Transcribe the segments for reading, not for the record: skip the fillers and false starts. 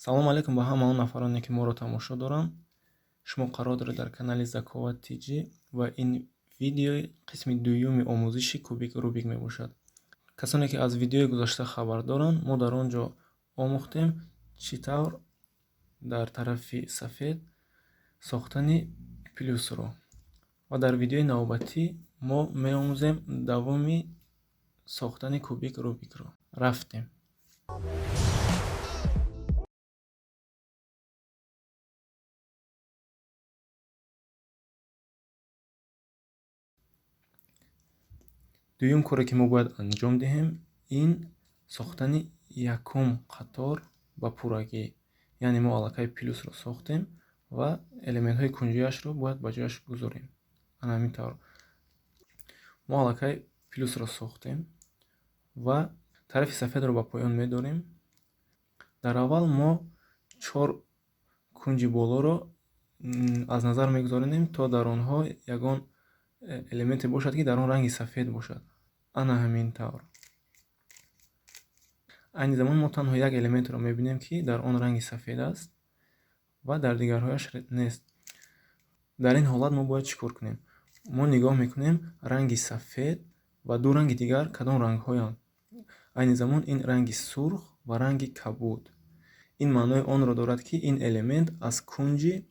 Салому алейкум ба ҳама он нафароне, ки моро тамошо доранд. Шумо қарор доред дар канали Закова TG ва ин видеои қисми дуюми омӯзиши кубик Рубик мебошад. Касоне, ки аз видеои гузашта хабар доранд, мо дар он ҷо омӯхтем, чӣ тавр дар тарафи сафед сохтани плюсро. Ва дар видеои навбатӣ мо меомӯзем давоми сохтани кубик Рубикро. Рафтем. Дуюм коре, ки мо бояд анҷом диҳем, ин сохтани якум қатор ба пуррагӣ. Яъне мо аллакай плюсро сохтем ва элементҳои кунҷияшро бояд ба ҷояш гузорем. Ана ҳамин тавр. Мо аллакай плюсро сохтем ва тарафи сафедро ба поён медорем. Дар аввал мо чор кунҷи болоро аз назар мегузаронем, то дар онҳо ягон элементе бошад, ки дар он ранги сафед бошад. Ана ҳамин тавр. Айни замон мо танҳо як элементро мебинем, ки дар он ранги сафед аст ва дар дигарҳояш нест. Дар ин ҳолат мо бояд чӣ кор кунем? Мо нигоҳ мекунем, ранги сафед ва ду ранги дигар кадом рангҳоянд. Айни замон ин ранги сурх ва ранги кабуд. Ин маънои онро дорад, ки ин элемент аз кунҷи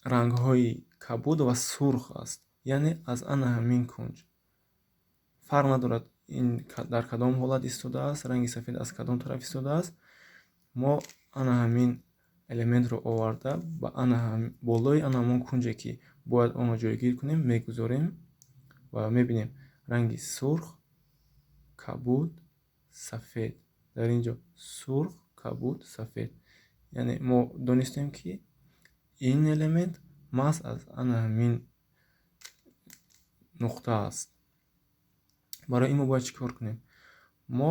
рангҳои кабуд ва сурх аст, яъне аз ана ҳамин кунҷ. Фарқ надорад, ин дар кадом ҳолат истодааст, ранги сафед аз кадом тараф истодааст. Мо ана ҳамин элементро оварда ба ана болои ана ҳамон кунҷе, ки бояд онро ҷойгир кунем, мегузорем ва мебинем: ранги сурх, кабуд, сафед. Дар ин ҷо сурх, кабуд, сафед. Яъне мо донистем, ки ин элемент маҳз аз ана ҳамин нуқта аст. Барои ин мо бояд чӣ кор кунем? Мо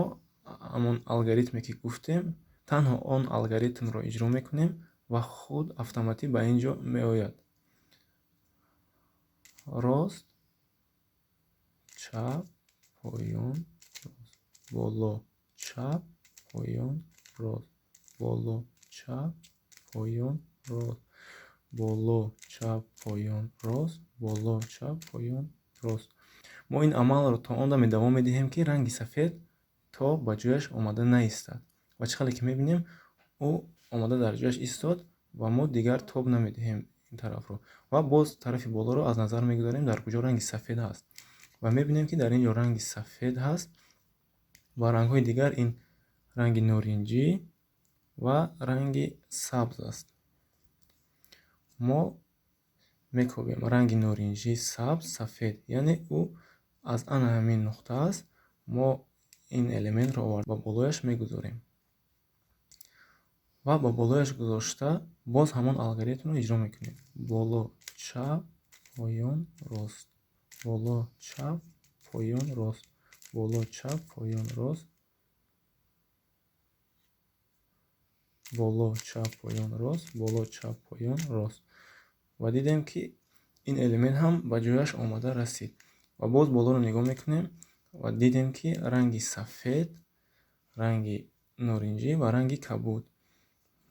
ҳамон алгоритме, ки гуфтем, танҳо он алгоритмро иҷро мекунем ва худ автоматӣ ба ин ҷо меояд. Рост, чап, поён, рост, боло, чап, поён, рост, боло, чап, поён, рост, боло, чап, поён, рост, боло, чап, поён, рост. Мо ин амалро то он даме давом медиҳем, ки ранги сафед то ба ҷояш омада наистад. Ва чӣ хеле ки мебинем, ӯ омада дар ҷояш истод ва мо дигар тоб намедиҳем ин тарафро. Ва боз тарафи болоро аз назар мегузарем, дар куҷо ранги сафед ҳаст. Ва мебинем, ки дар ин ҷо ранги сафед ҳаст ва рангҳои дигар ин ранги норинҷӣ ва ранги сабз аст. Мо мекобем: ранги норинҷӣ, сабз, сафед. Яъне ӯ аз ана ҳамин нуқта аст. Мо ин элементро оварда ба болояш мегузорем ва ба болояш гузошта боз ҳамон алгоритмро иҷро мекунем: боло, чап, поён, рост, боло, чап, поён, рост, боло, чап, поён, рост, боло, чап, поён, рост, боло, чап, поён, рост. Ва дидем, ки ин элемент ҳам ба ҷояш омада расид. Ва боз болоро нигоҳ мекунем ва дидем, ки ранги сафед, ранги норинҷӣ ва ранги кабуд.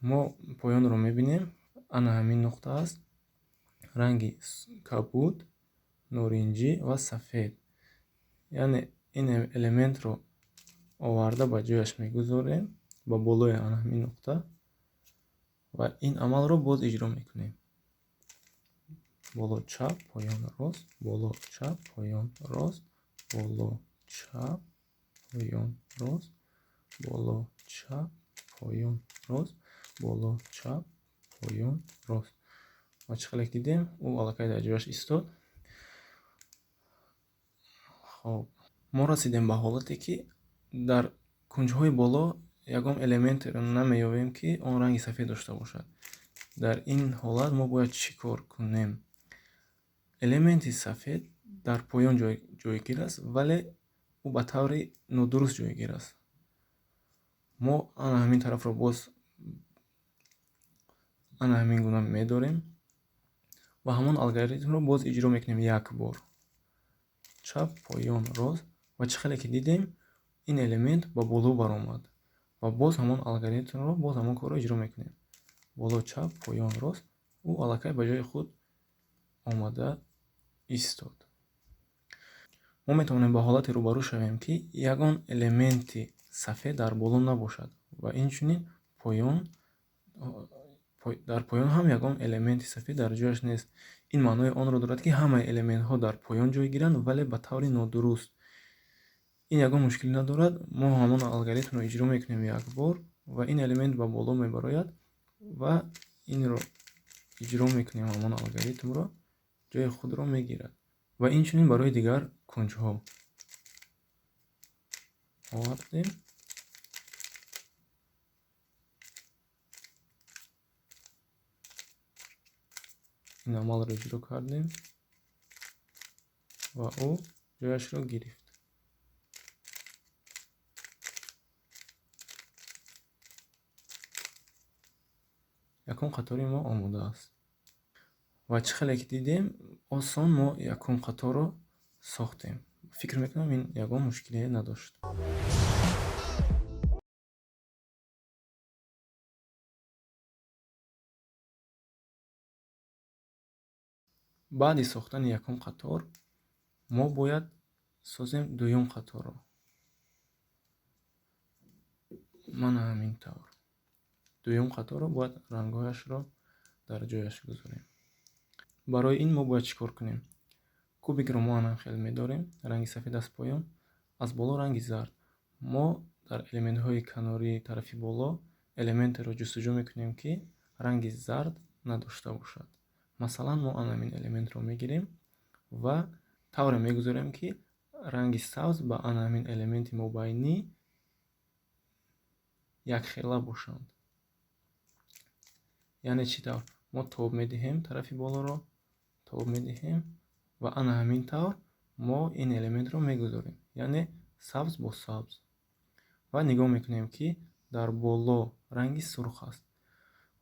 Мо поёнро мебинем, ана ҳамин нуқта аст: ранги кабуд, норинҷӣ ва сафед. Яъне ин элементро оварда ба ҷояш мегузорем, ба болои ана ҳамин нуқта, ва ин амалро боз иҷро мекунем: боло, чап, поён, рост, боло, чап, поён, рост, боло, чап, поён, рост, боло, чап, поён, рост, боло, чап, поён, рост. Ва чӣ хеле дидем, ӯ аллакай дар ҷояш истод. Хоб, мо расидем ба ҳолате, ки дар кунҷҳои боло ягон элементеро намеёбем, ки он ранги сафед дошта бошад. Дар ин ҳолат мо бояд чӣ кор кунем? Элементи сафед дар поён ҷойгир аст, вале ӯ ба таври нодуруст ҷойгир аст. Мо ана ҳамин тарафро боз ана ҳамин гуна медорем ва ҳамон алгоритмро боз иҷро мекунем як бор: чап, поён, рост. Ва чӣ хеле ки дидем, ин элемент ба боло баромад. Ва боз ҳамон алгоритмро, боз ҳамон корро иҷро мекунем. Боло чап, поён рост. Ӯ аллакай ба ҷои худ омада истод. Мо метавонем ба ҳолате рӯбарӯ шавем, ки ягон элементи сафед дар боло набошад ва инчунин дар поён ҳам ягон элементи сафед дар ҷояш нест. Ин маънои онро дорад, ки ҳамаи элементҳо дар поён ҷой гиранд, вале ба таври нодуруст. Ин ягон мушкилӣ надорад. Мо ҳамон алгоритмро иҷро мекунем як бор ва ин элемент ба боло мебарояд ва инро иҷро мекунем, ҳамон алгоритмро ҷои худро мегирад. Ва инчунин барои дигар кунҷҳо овардем. Ин амалро иҷро кардем ва ӯ ҷояшро гирифт. Якум қатори мо омода аст. Ва чӣ хеле ки дидем, осон мо якум қаторро сохтем. Фикр мекунам, ин ягон мушкилие надошт. Баъди сохтани якум қатор мо бояд созем дуюм қаторро. Мана ҳамин тавр. Дуюм қаторро бояд рангҳояшро дар ҷояш гузорем. Барои ин мо бояд чӣ кор кунем? Кубикро мо ана хел медорем, ранги сафед аз поён, аз боло ранги зард. Мо дар элементҳои канории тарафи боло элементеро ҷустуҷӯ мекунем, ки ранги зард надошта бошад. Масалан, мо ана ҳамин элементро мегирем ва тавре мегузорем, ки ранги сабз ба ана ҳамин элементи мобайнӣ якхела бошанд. Яъне чӣ тавр? Мо тоб медиҳем тарафи болоро, тоб медиҳем ва ана ҳамин тавр мо ин элементро мегузорем, яъне сабз бо сабз. Ва нигоҳ мекунем, ки дар боло ранги сурх аст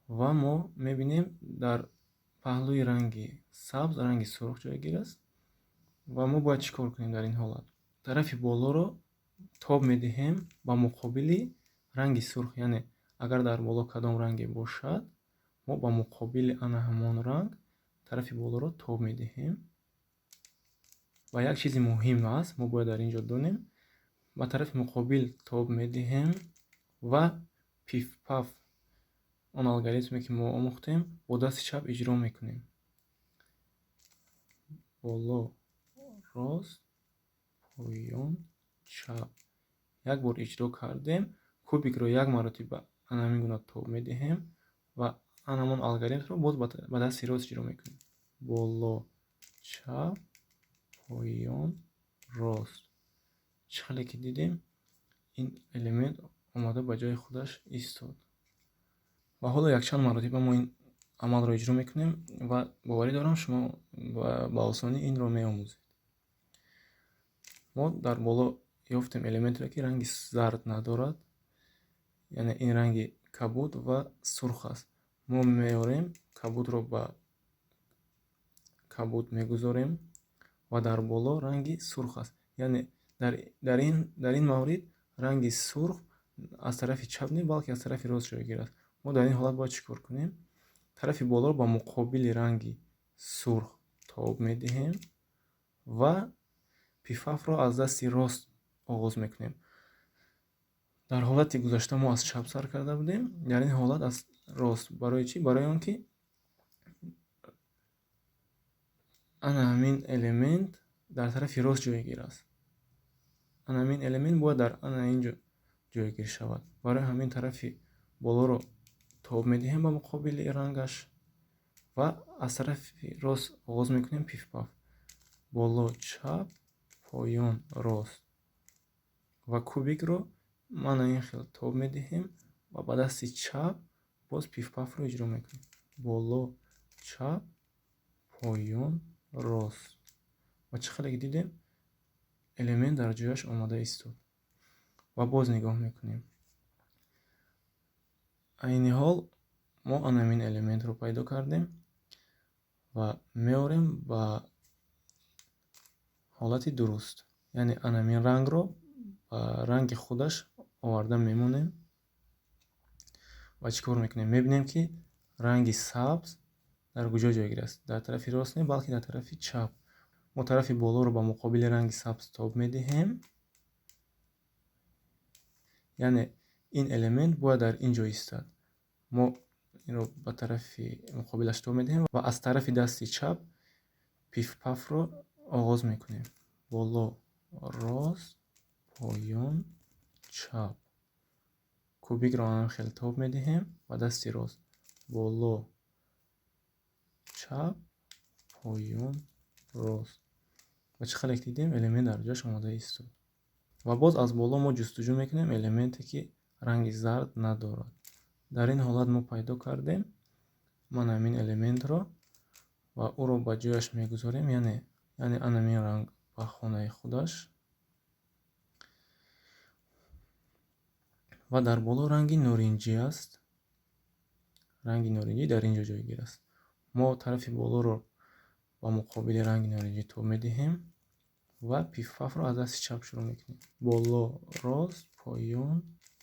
ва мо мебинем дар паҳлӯи ранги сабз ранги сурх ҷойгир аст. Ва мо бояд чӣ кор кунем дар ин ҳолат? Тарафи болоро тоб медиҳем ба муқобили ранги сурх, яъне агар дар боло кадом ранге бошад, мо ба муқобили ана ҳамон ранг тарафи болоро тоб медиҳем. Ва як чизи муҳим аст, мо бояд дар ин ҷо донем, ба тарафи муқобил тоб медиҳем ва пиф-паф, он алгоритме ки мо омӯхтем, бо дасти чап иҷро мекунем. Боло рост, поён чап. Як бор иҷро кардем, кубикро як маротиба ана ҳамин гуна тоб медиҳем ва ана ҳамон алгоритмро боз ба дасти рост иҷро мекунем. Боло чап, поён рост. Чӣ хеле ки дидем, ин элемент омада ба ҷои худаш истод. Ва ҳоло якчанд маротиба мо ин амалро иҷро мекунем ва боварӣ дорам, шумо ба осонӣ инро меомӯзед. Мо дар боло ёфтем элементеро, ки ранги зард надорад, яъне ин ранги кабуд ва сурх аст. Мо меорем кабудро, ба кабуд мегузорем ва дар боло ранги сурх аст. Яъне дар ин маврид ранги сурх аз тарафи чап не, балки аз тарафи рост ҷойгир аст. Мо дар ин ҳолат бояд чӣ кор кунем? Тарафи болоро ба муқобили ранги сурх тоб медиҳем ва пифафро аз дасти рост оғоз мекунем. Дар ҳолати гузашта мо аз чап сар карда будем, дар ин ҳолат аз рост. Барои чӣ? Барои он ки ана ҳамин элемент дар тарафи рост ҷойгир аст. Ана ҳамин элемент бояд дар ана ин ҷо ҷойгир шавад. Барои ҳамин тарафи болоро тоб медиҳем ба муқобили рангаш ва аз тарафи рост оғоз мекунем пиф-паф. Боло чап, поён рост. Ва кубикро мана ин хел тоб медиҳем ва ба дасти чап боз пиф-пафро иҷро мекунем. Боло чап, поён рост. Ва чӣ хеле ки дидем, элемент дар ҷояш омада истод. Ва боз нигоҳ мекунем. Айни ҳол мо ана ҳамин элементро пайдо кардем ва меорем ба ҳолати дуруст. Яъне ана ҳамин рангро ба ранги худаш оварда мемонем. Ва чӣ кор мекунем? Мебинем, ки ранги сабз дар куҷо ҷойгир аст. Дар тарафи рост не, балки дар тарафи чап. Мо тарафи болоро ба муқобили ранги сабз тоб медиҳем, яъне ин элемент бояд дар ин ҷо истад. Мо инро ба тарафи муқобилаш тоб медиҳем ва аз тарафи дасти чап пифпафро оғоз мекунем: боло, рост, поён, чап. Кубикро ҳам хел тоб медиҳем ва дасти рост: боло, чап, поён, рост. Ва чӣ хеле дидем, элемент дар ҷояш омода истод. Ва боз аз боло мо ҷустуҷӯ мекунем элементе, ки ранги зард надорад. Дар ин ҳолат мо пайдо кардем ман ҳамин элементро ва ӯро ба ҷояш мегузорем, яъне анамин ранг ба хонаи худаш. Ва дар боло ранги норинҷӣ аст. Ранги норинҷӣ дар ин ҷо ҷойгир аст. Мо тарафи болоро ба муқобили ранги норинҷӣ тоб медиҳем ва пифпафро аз дасти чап шурӯъ мекунем: боло, рост, поён,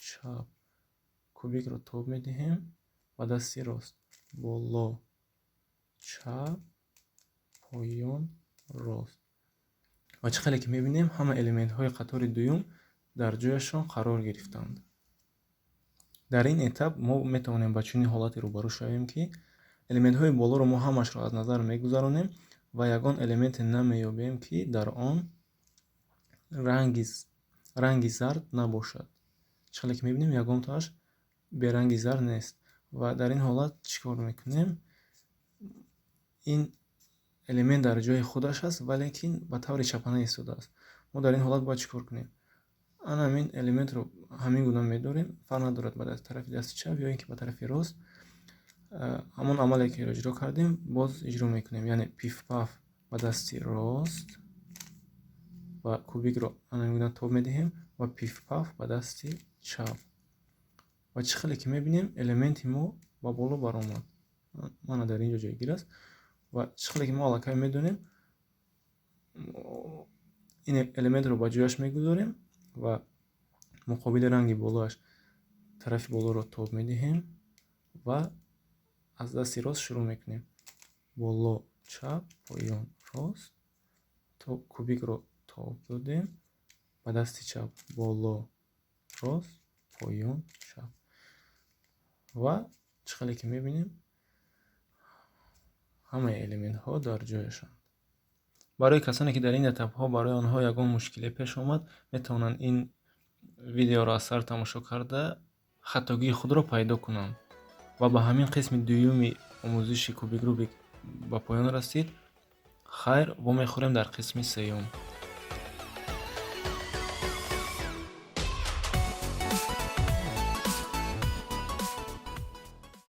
чап. Кубикро тоб медиҳем ва дасти рост: боло, чап, поён, рост. Ва чӣ хеле ки мебинем, ҳама элементҳои қатори дуюм дар ҷояшон қарор гирифтанд. Дар ин этап мо метавонем ба чунин ҳолате рӯбарӯ шавем, ки элементҳои болоро мо ҳамашро аз назар мегузаронем ва ягон элементе намеёбем, ки дар он ранги зард набошад. Чӣ хеле ки мебинем, ягонтааш беранги зард нест. Ва дар ин ҳолат чӣ кор мекунем? Ин элемент дар ҷои худаш аст, валекин ба таври чапана истодааст. Мо дар ин ҳолат бояд чӣ кор кунем? Ана ҳамин элементро ҳамин гуна медорем, фарқ надорад, ба тарафи дасти чап ё ин ки ба тарафи рост. Ҳамон амале, ки иҷро кардем, боз иҷро мекунем, яъне пифпаф ба дасти рост ва кубикро ана ҳамин гуна тоб медиҳем ва пифпаф ба дасти чап. Ва чӣ хеле ки мебинем, элементи мо ба боло баромад, мана дар ин ҷо ҷойгир аст. Ва чӣ хеле ки мо аллакай медонем, ин элементро ба ҷояш мегузорем ва муқобили ранги болоаш тарафи болоро тоб медиҳем ва аз дасти рост шурӯъ мекунем: боло, чап, поён, рост. Кубикро тоб додем ба дасти чап: боло, рост, поён, чап. Ва чӣ хеле ки мебинем, ҳамаи элементҳо дар ҷояшанд. Барои касоне, ки дар ин этапҳо барои онҳо ягон мушкиле пеш омад, метавонанд ин видеоро аз сар тамошо карда, хатогии худро пайдо кунанд. Ва ба ҳамин қисми дуюми омӯзиши кубик Рубик ба поён расид. Хайр, вомехӯрем дар қисми сеюм.